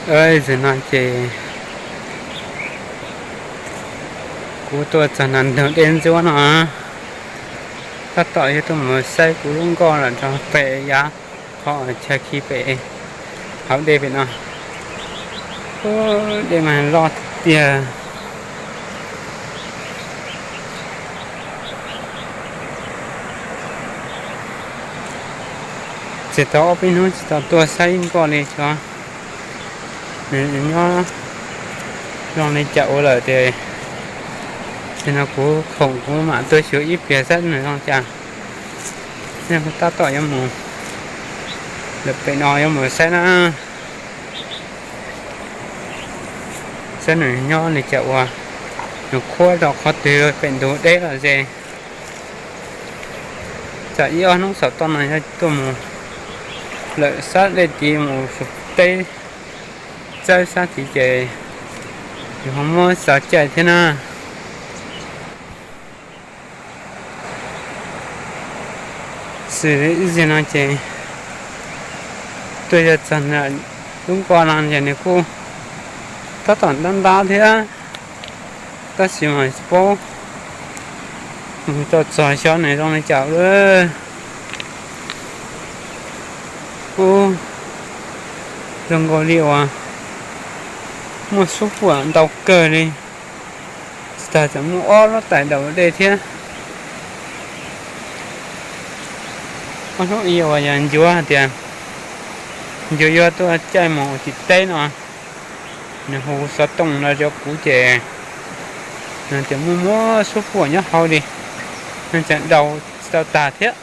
Zaum no ces kuv tuaj txog nram ntug dej ntsuab no, tab tom yuav tuaj mus saib kuv lub nkoj los rau pem yav qhov chaw khi pem hauv dej pem no. Dej mas loj tiag. Tsis tau ob peb hnub tsis tau tuaj saib nkoj li, xyov nws nyob zoo li cas ua lawm tias, nim no kuv khoom kuv mam tuaj xyuas ib pliag saib nws zoo cas. Tab tom yuav mus lawm pem no yuav mus saib na, saib nws nyob li cas ua, nws khuab rau qhov twg pem ntug deb los ze. Tsam ib ob hnub saum toj no yog tuaj mus lawm sab dej tid mus teb txawb sab tid ces yus ho muab xav caij thiab na. Xws li ib zaug no ces tuaj yog txog lub nkoj no ces nws kuj tab tom ntab ntab thiab, tab sis mas tsis paub mus tau txog xyov nws zoo li cas lawm. Ub, zoo nkaus li uas muaj xub puam ntau kawg li, tsis tas tseem muaj ob lub tais daus dej thiab. Ob hnub ib uas yog ncuav hais tias ncuav yuav tuaj caij mus tim teb no, nws hu xov tooj no rau kuv ces nws tias muaj muaj xub puam nyob hauv li, nws tseem daus tsis tau tag thiab,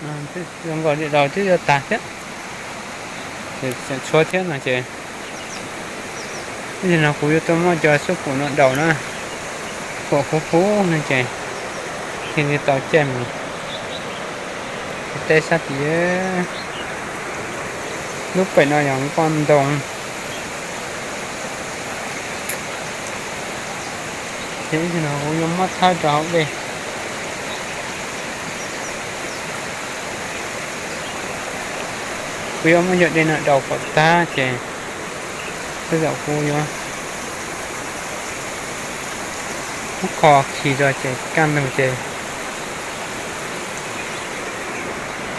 zoo nkaus li daus twb yuav tag thiab, tseem tshuav thiab no ces ib zaug no kuv yuav tuaj muab cov xub puam no daus na, puam huv huv no ces thiaj li tau caij mus teb sab tid. Lub pem no yog nkoj ntoo. Ces ib zaug no kuv yuav muab thawb rau hauv dej. Kuv yuav muab yog dej no daus kom tag ces tej zaum kuv yuav muab kho khi rau ces kaj ntug ces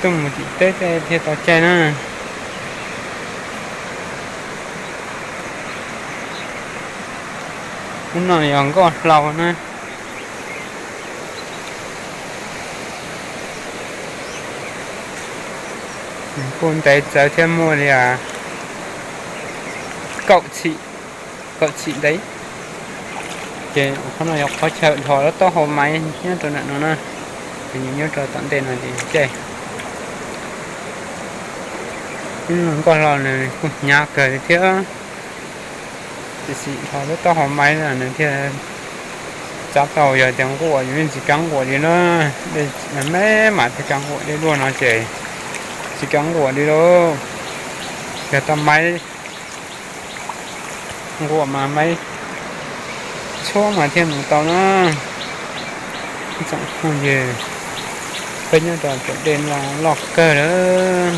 tuaj mus tim teb thiaj tau caij na. Lub no yog nkoj hlau na. Kuj ntev txawv thiab, muaj li kaum txhim, kaum txhim ntev. Ces qhov no yog qhov chaw dhos lub taub hau maiv nyob rau ntawm no na, ces nws nyob rau tom ntej no ces caij. Nkoj hlau nws kuj hnyav kawg li thiab, tiam sis dhos lub taub hau maiv nws thiaj txav tau, yog tias nquam yus yeej tsis kav nquam li na. Dej me me mas thiaj kav nquam, dej luaj no ces tsis kav nquam li lauj. Yog tau maiv nquam mas maiv tshuab mas thiaj mus tau na. Ib tsoom phooj ywg, peb nyob rau cov dej no loj kawg lawm.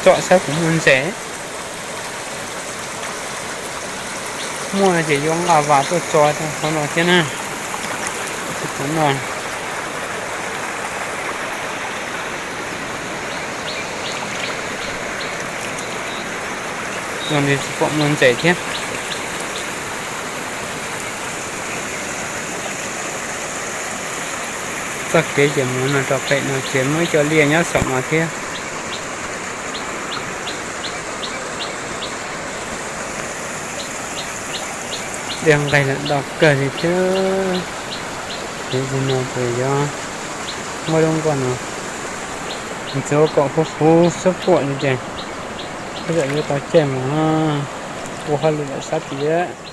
Tsom saib puas muaj ntses. Muaj ces yuav nqa vas tuaj tso rau qhov no thiab na. Qhov no zoo li tsis pom muaj ntses thiab. Txoj kev ces mus no rau pem no ces muaj ib co liaj nyob saum no thiab. Dej nqaij lawm ntau kawg li thiab. Ces zaum no ces yuav muab lub nkoj no ntxuav kom huv huv xub puam li ces tej zaum yuav tau caij mus ua hauj lwm lawm sab tid.